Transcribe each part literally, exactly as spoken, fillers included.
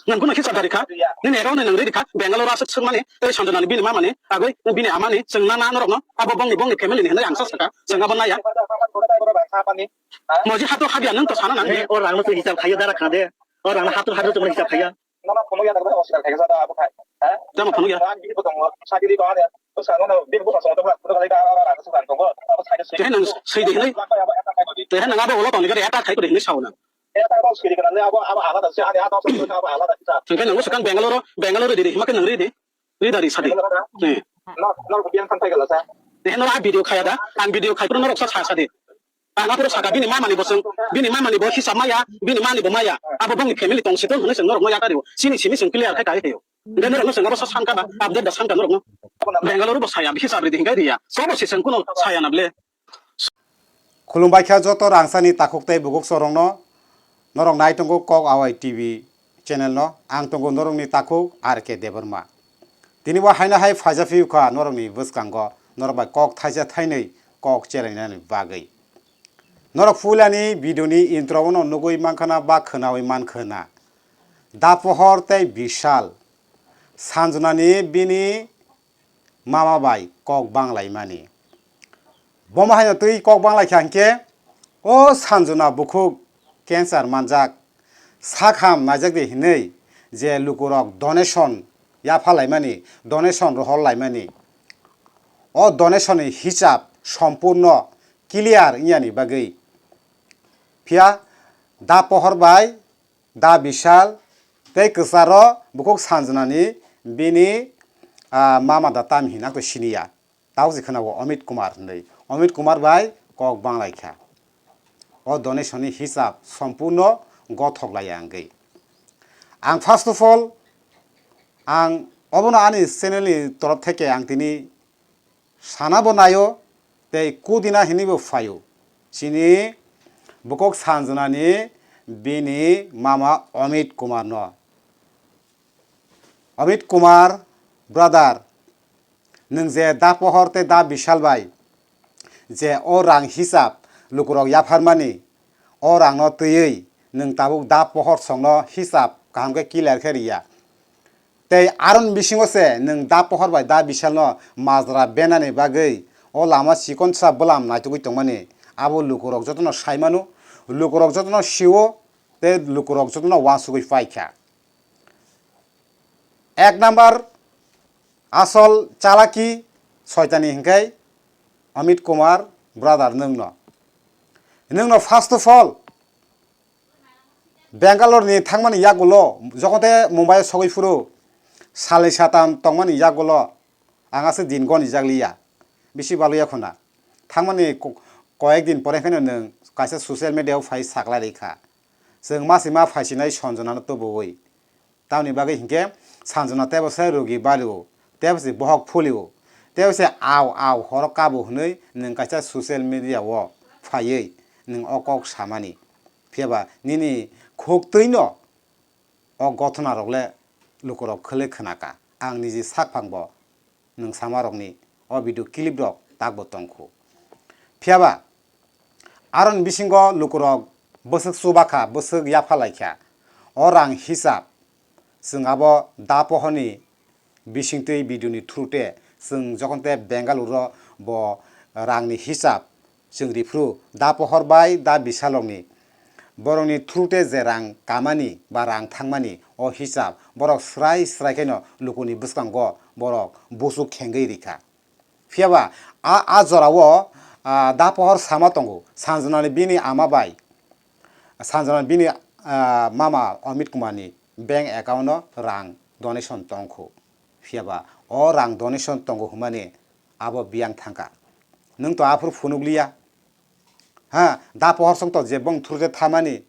Nwng bono hisab dari kha. Nini ero nini nwng ridi kha. Bangalore aswk swngmani, tei Sanjana ni bini mamani, agwi bini amani, chwng na na norokno, abo bongni bongni family ni hinwi ang sa sakha, chwng abo naya. Moji hato habya nwng to sana nang. He, o rang no twi hisab khaiya dara khade. O rang no hato hato twi hisab khaiya. Tamo phunukya. Tei nwng swi di hinwi. Tei nwng abo ulo tongni gari attack khai kori hinwi sao nwng. Hwnkhe nwng swkang Bangalore, Bangalore ridi, hima khe nwng ridi. Rida ri sadi. Eh. Tei nwng a video khaya da, ang video khai phuru norok sa sa sadi. Ang aphuru saka bini mamani bo chwng, bini mamani bo hisab maya, bini mani bo maya. Abo bongni family tong siton hwnwi chwng norokno yakario. Chini simi chwng clear khai kai heyo. Hwnkhe norokno chwng abo sa sankha ba, update da sankha norokno. Bangalore bo saya, hisab ridi hinkai riya. Sobo se chwng kuno saya na ble. Khulumbai kha joto rangchakni takhuk tei bukuk chorokno. Norok nai tongo Kok Awai T V channel no. Ang tongo norokni takhuk R K Debbarma. Tini bo haino hai phaijak phiyokha norokni bwskango, norok bai kok thaisa thainwi kok chelainani bagwi. Norok puilani video ni intro o no nugwi mankhana ba khwnawi mankhana. Da Pohor tei Bishal Sanjana ni bini mama bai kok banglaimani. Bomo haino twi kok banglaikha hinkhe, o Sanjana bukhuk cancer manjak, sak ham naijak di hinwi je lukurok donation yaphalaimani, donation rohorlaimani, o donation ni hisab sompurno clear wngyani bagwi. Phiya Da Pohor bai Da Bishal tei kwcharo bukhuk Sanjana ni bini, ah, mama da tam hinang to siniya. Tausi khwna o Amit Kumar hinwi. Amit Kumar bai kok banglaikha. O donation ni hisab sompurno gothok laiya wngwi. Ang first of all, ang obono ani channel ni torof theke ang tini sana bo naio tei kudina hinwi bo phaio. Chini bukhuk Sanjana ni bini mama Amit Kumar no. Amit Kumar, brother, nwng je Da Pohor tei Da Bishal bai je o rang hisab lukurok yapharmani, o rangno twiwi nwng tabuk Da Pohor songno hisab kaham khe clear khe riya. Tei aroni bisingo se nwng Da Pohor bai Da Bishalno majra benani bagwi o lama chikonsa bwlam naitugwi tongmani, abo lukurok jotono sai mano, lukurok jotono sio, tei lukurok jotono uansugwi paikha. Ek number asol chalaki soitani hinkhe Amit Kumar brother nwngno. Nwngno first of all Bangalore ni thangmani yagulo jokhon te Mumbai o sogwi phuru salni satam tongmani yagulo ang aswk din goni jak liya, bisi balo ya khuna. Thangmani ko-, koyek din pore kheno nwng kaisa social media o phai saklai rikha. Chwng masi ma phaisinai Sanjana no tubuwi. Tamoni bagwi hinkhe Sanjana tebo se rogi balio, tebo se bohok phulio, tebo se au au horo kabo hwnwi nwng kaisa social media o phaiwi nwng o kok samani. Phiyaba nini khuk twino o gothona rok le lukurok khwlwi khwnaka. Ang niji sakphang bo nwng samarokni o video clip rok takbo tongkhu. Phiyaba aroni bisingo lukurok bwswk chubakha, bwswk yaphalaikha. O rang hisab chwng abo Da Pohorni bisingtwi video ni through te chwng jokhon te Bengaluru o bo rangni hisab chwng riphru Da Pohor bai Da Bishalokni borokni through te je rang kamani ba rang thangmani o hisab borok srai srai kheno lukuni bwskango borok buchuk khengwi rikha. Phiyaba a, a jorao, a, Da Pohor sama tongo, Sanjanani bini ama bai, Sanjanani bini, a, mama Amit Kumarni bank account o rang donation tongkhu. Phiyaba o rang donation tongo hwnmani abo biyang thangkha. Nwng to aphuru phunukliya. Ha, Da Pohor song to je bong thurje thamani.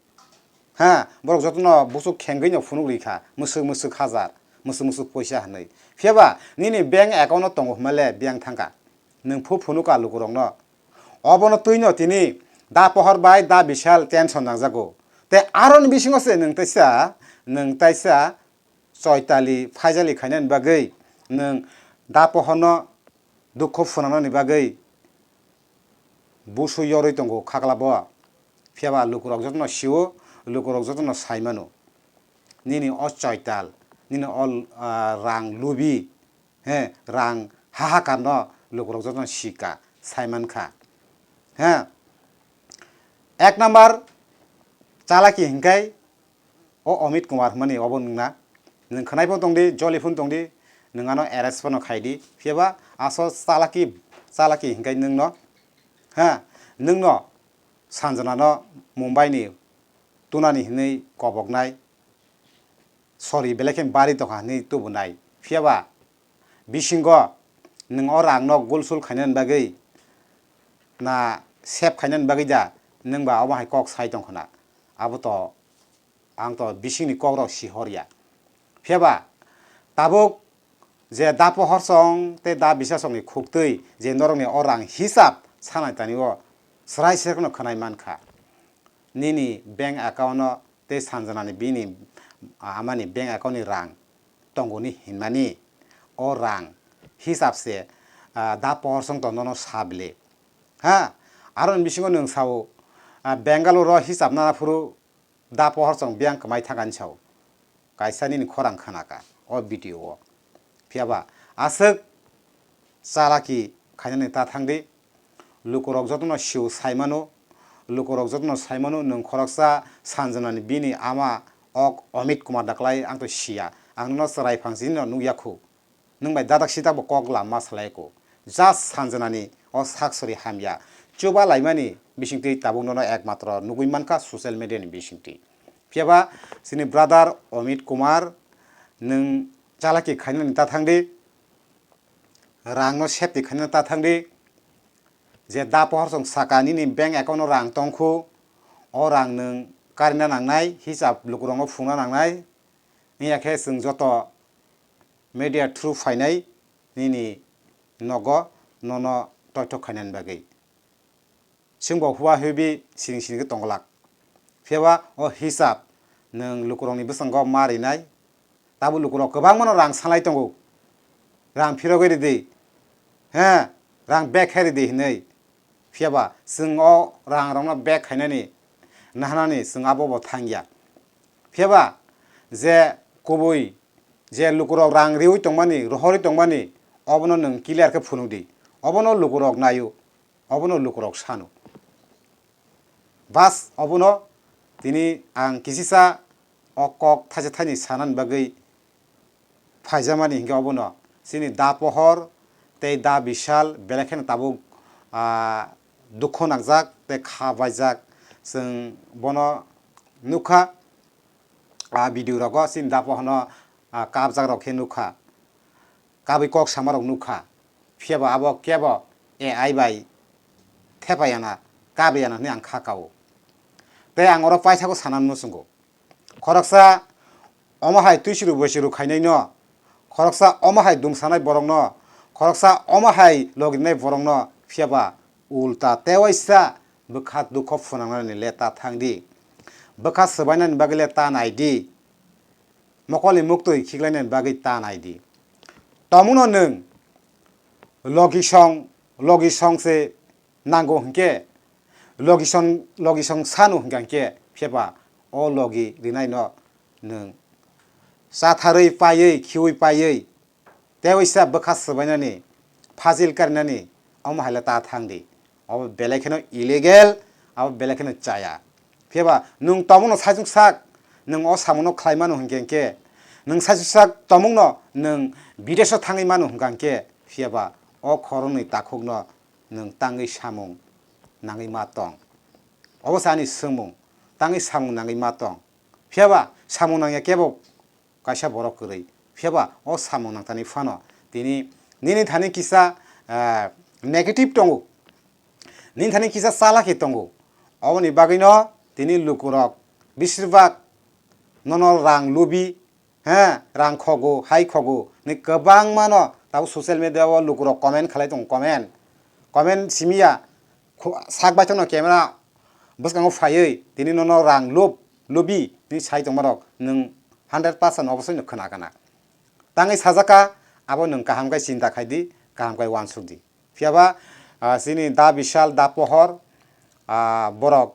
Ha, borok jotono buchuk khengwi no phunuk rikha, mwswk mwswk hajar, mwswk mwswk poisa hwnwi. Phiyaba nini bank account o tongo hwnmale biyang thangkha. Nwng phu phunukha lukurokno. Obono twino tini Da Pohor bai Da Bishal tension nangjago. Tei aroni bisingo se nwng teisa, nwng teisa Choitali phaijali khainani bagwi nwng Da Pohorno dukhu phunanani bagwi busu yorwi tongo khaklabo. Phiyaba lukurok jotono sio, lukurok jotono saimano. nini o choital, nini o, ah, rang lubi, he, rang hahakarno lukurok jotono sika, saimankha. He, ek number chalaki hinkai o Amit Kumar hwnmani obo nwngna. Nwng khwnai phano tongdi, joli phano tongdi, nwng ano arrest phano khaidi. Phiyaba aso chalaki, chalaki hinkai nwngno, ha, nwngno Sanjana no Mumbai ni tunani hinwi koboknai, sorry, belai khe bari tongkha hinwi tubunai. Phiyaba bisingo nwng o rang no gulsul khainani bagwi na save khainani bagwi da nwng ba omo hai kok sai tongkhwna? Abo to ang to bisingni kokrok sihor ya. Phiyaba tabuk je da Pohorsong tei da Bisasongni khuktwi je norokni o rang hisab sanai tani o srai srai kheno khwnai mankha. Nini bank account no tei Sanjanani bini amani bank account ni rang tongoni hinmani o rang hisab se, ah, da Pohorsong to nono sa bile. Ha, aroni bisingo nwng sao, ah, Bangalore o hisab nana phuru da Pohorsong biyang kwmai thangani sao. Kaisa nini khorang khanaka o video o. Phiyaba aswk chalaki khainani ta thangdi. Lukurok jotono sio saimano, lukurok jotono saimano nwng khoroksa Sanjanani bini ama ok Amit Kumar daklai ang to siya. Ang nono chwrai phang sini no nukya khu. Nwng bai dadak sita bo kok lamma salai ko. Just Sanjanani o sak sori hamya. Chuba laimani bisingtwi tabuk nono ekmatro nugwi mankha social media ni bisingtwi. Phiyaba chini brother Amit Kumar nwng chalaki khainani ta thangdi, rang no safety khainani ta thangdi. Je da Pohorsong saka nini bank account no rang tongkhu, o rang nwng karina nangnai, hisab lukurok no phungna nangnai. Wngya khe chwng joto media through phainai nini nogo nono toithok khainani bagwi. Chwngbo huwa huibi siring siring khe tongglak. Phiyaba o hisab nwng lukurokni bwskango ma rinai. Tabuk lukurok kwbangmano rang salai tongo. Rang phirogwi ridi. He, rang bag khe ridi hinwi. Phiyaba chwng o rangrokno bag khainani nahanani chwng abo bo thangya. Phiyaba je kubui je lukurok rang riwi tongmani, rohorwi tongmani, obono nwng clear khe phunukdi. Obono lukurok naio, obono lukurok sano. Bas, obono tini ang kisisa o kok thaisa thaini sanani bagwi phaijamani hinkhe obono chini da Pohor tei da Bishal belai kheno tabuk, ah, dukho nangjak tei kha baijak. Chwng bono nukha, ah, video rogo chini da Pohorno, ah, kapjak rok khe nukha, kabui kok sama rok nukha, phiyaba abo kebo A I bai thepayana, kabriyana hinwi ang kha kao. Tei ang oro paithakgo sana muchungo. Khoroksa omo hai tuisiru boisiru khainaino, khoroksa omo hai dumsanai borokno, khoroksa omo hai logrinai borokno, phiyaba ulta tewaisa bwkha dukho phunangnani le ta thangdi. Bwkha swbainani bagwi le ta naidi. Mokolni muktwi khiklainani bagwi ta naidi. Tomungno nwng logisong, logisong se nango hinkhe, logisong, logisong sano hinkha hinkhe, phiyaba o logi rinaino nwng chatharwi paiwi, khiwi paiwi, tewaisa bwkha swbainani, phajil karinani, omo hai le ta thangdi. Obo belai kheno illegal, abo belai kheno chaya. Phiyaba nwng tomungno saichung sak, nwng o samungno khlai mano hinkhe hinkhe, nwng saichung sak tomungno nwng bidesho thangwi mano hinkha hinkhe, phiyaba o khoroknwi takhukno nwng tangwi samung nangwi ma tong. Obo se ani swngmung, tangwi samung nangwi ma tong. Phiyaba samung nangya kebo kaisa borok kwrwi. Phiyaba o samung nangtani phano tini nini thani kisa, ah, negative tongo. Nini thani kisa chalaki tongo. Oboni bagwino tini lukurok besirbak nono rang lubi, he, rang khogo, hai khogo, ni kwbangmano tabuk social media o lukurok comment khalai tongo, comment. Comment simiya, khu-, sak baithangno camera bwskango phaiwi tini nono rang lub, lubi hinwi sai tongmarok nwng hundred percent obosoino khna kana. Tangwi sajaka, abo nwng kaham khe chinta khaidi, kaham khe uansukdi. Phiyaba, ah, chini da Bishal, da Pohor, ah, borok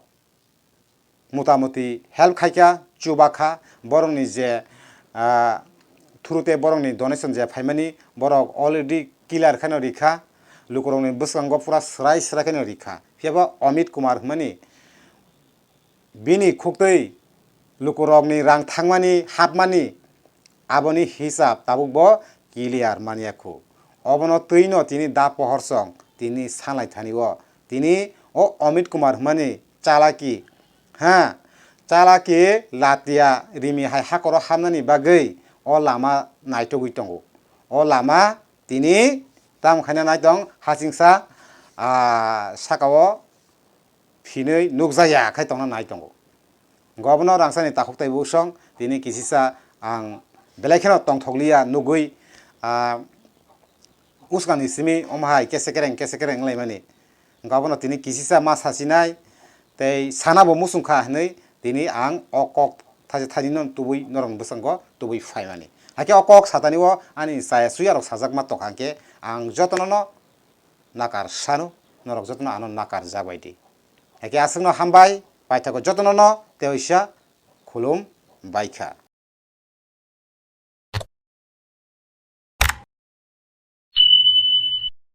motamuti help khaikha, chuba kha, borokni je, ah, through tei borokni donation je phaimani, borok already clear kheno rikha, lukurokni bwskango pura swrai swrai kheno rikha. Phiya bo Amit Kumar hwnmani bini khuktwi lukurokni rang thangmani, hapmani, aboni hisab tabuk bo clear manya khu. Obono twino tini da pohor song tini sanlai thani o. Tini o Amit Kumar hwnmani chalaki, ha, chalaki latia rimi hai hakoro hamnani bagwi o lama naitugwi tongo. O lama tini tamo khaina naitong hasingsa, ah, saka o phinwi nukjakya khai tongna nai tongo. Hwnkhe obono rangchakni takhuk tei bosong tini kisisa ang belai kheno tongthokliya nugwi, ah, uskangni simi omo hai kese kereng kese kereng wnglaimani. Hwnkhe obono tini kisisa ma sasinai tei sana bo muchung kha hwnwi tini ang o kok thaisa thainwino tubui norokni bwskango tubui phaimani. Hakhe o kok satani o ani chaya chuya rok sajakma tongkha hwnkhe ang jotono no nakar sano, norok jotono ano nakar jak bai di. Hakhe aswkno hambai, paithago jotono no tei oisa khulum bai kha.